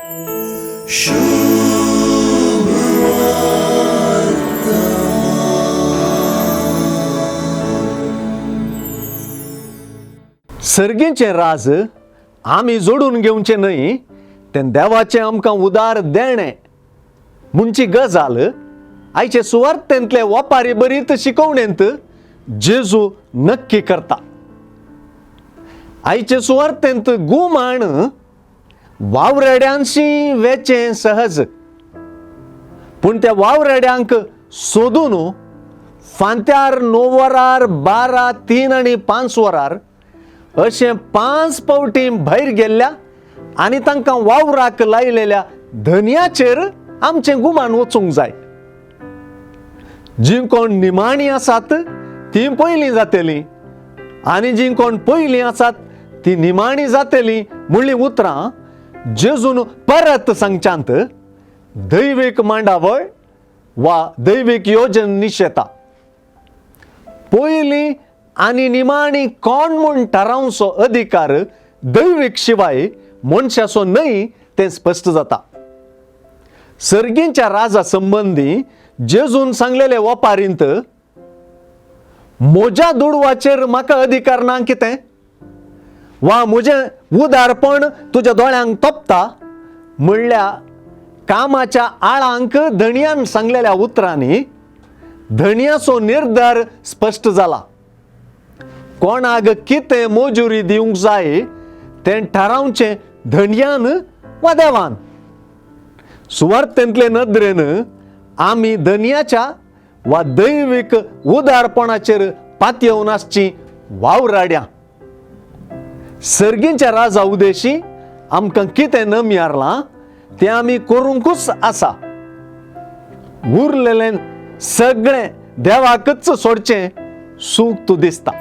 सर्गीचें राज आमी जोडून घेवचें न्हय, तें देवाचें आमकां उदार देणें म्हणची गजाल आयचे सुवार्थेंतले वपारी बरीत शिकवणेंत जेजू नक्की करता. आयचे सुवार्थेंत गुमाण वावराड्यांशी वेचें सहज, पूण त्या वावराड्यांक सोदून फांत्यार 9 वरार 12, 3 आनी 5 वरार अशें 5 फावटी भायर गेल्ल्या आनी तांकां वावराक लायलेल्या धनयाचेर आमचें गुमान वचूंक जाय. जीं कोण निमाणी आसात तीं पयलीं जातलीं आनी जीं कोण पयलीं आसात ती निमाणी जातलीं म्हणलीं उतरां जेजून परत सांगच्यांत दैवीक मांडावळ वा दैवीक योजन निशेता. पयलीं आनी निमाणी कोण म्हूण थारावचो अधिकार दैवीक शिवाय मनशाचो न्हय तें स्पश्ट जाता. सर्गींच्या राजा संबंदी जेजून सांगलेले वपारींत म्हज्या दुडवाचेर म्हाका अधिकार ना कितें, वा म्हजें उदारपण तुज्या दोळ्यांक तोपता म्हणल्या कामाच्या आळांक धणयान सांगलेल्या उतरांनी धणयाचो निर्धार स्पश्ट जाला. कोणाक कितें मजुरी दिवंक जाय तें थारावचें धणयान वा देवान. सुवार्थेंतले नदरेन आमी धनयाच्या वा दैवीक उदारपणाचेर पातयेवन आसची वावराड्यां. सर्गींच्या राजा उदेशी आमकां कितें नमयारलां तें आमी करूंकूच आसा. उरलेलें सगळें देवाकच सोडचें सूख तूं दिसता.